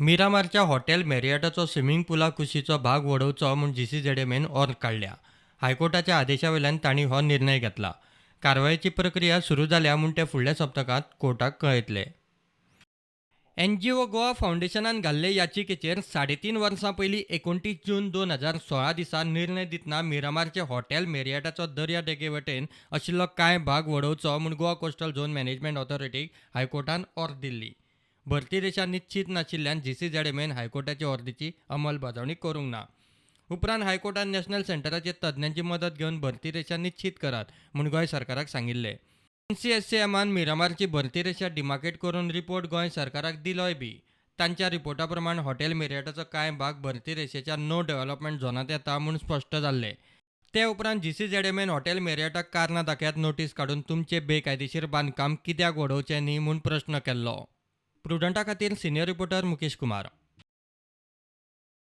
मिरामारच्या hotel मेरियटाचो swimming पुला कुशीचो भाग वडोवचो म्हूण जीसीझेडएमएन ऑर्द काडल्या. हायकोर्टाच्या आदेशा वयल्यान तांणी हो निर्णय घेतला. कारवायेची प्रक्रिया सुरू जाल्या म्हूण ते फुडल्या सप्तकांत कोर्टाक कळयतले. एनजीओ गोवा फावंडेशनान घाल्ले याचिकेचेर 3.5 वर्सां पयलीं 29 जून 2016 दिसा निर्णय दितना मिरामारचे हॉटेल मेरियटाचो दर्या देगे वटेन आशिल्लो कांय भाग वडोवचो म्हूण गोवा कोस्टल झोन मॅनेजमेंट ऑथॉरिटीक हायकोर्टान ऑर्द दिल्ली. भरती रेशा निश्चीत नाशिल्ल्यान जीसीझेडएमएन हायकोर्टाचे ऑर्दीची अंमलबजावणी करूंक ना. उपरांत हायकोर्टान नॅशनल सेंटराचे तज्ञांची मदत घेवन भरती रेशा निश्चीत करात म्हूण गोंय सरकाराक सांगिल्लें. एनसीएससीएमान मिरामारची भरती रेशा डिमार्केट करून रिपोर्ट गोंय सरकाराक दिलोय बी तांच्या रिपोर्टा प्रमाण हॉटेल मेरियटाचो कांय भाग भरती रेशेच्या नो डेव्हलपमेंट झोनांत येता म्हूण स्पश्ट जाल्लें. ते उपरांत जीसीझेडएमएन हॉटेल मेरियटाक कारणां दाखयात नोटीस काडून तुमचें बेकायदेशीर बांदकाम कित्याक वडोवचें न्ही म्हूण प्रस्न केल्लो. प्रुडंटा खातीर सिनियर रिपोर्टर मुकेश कुमार.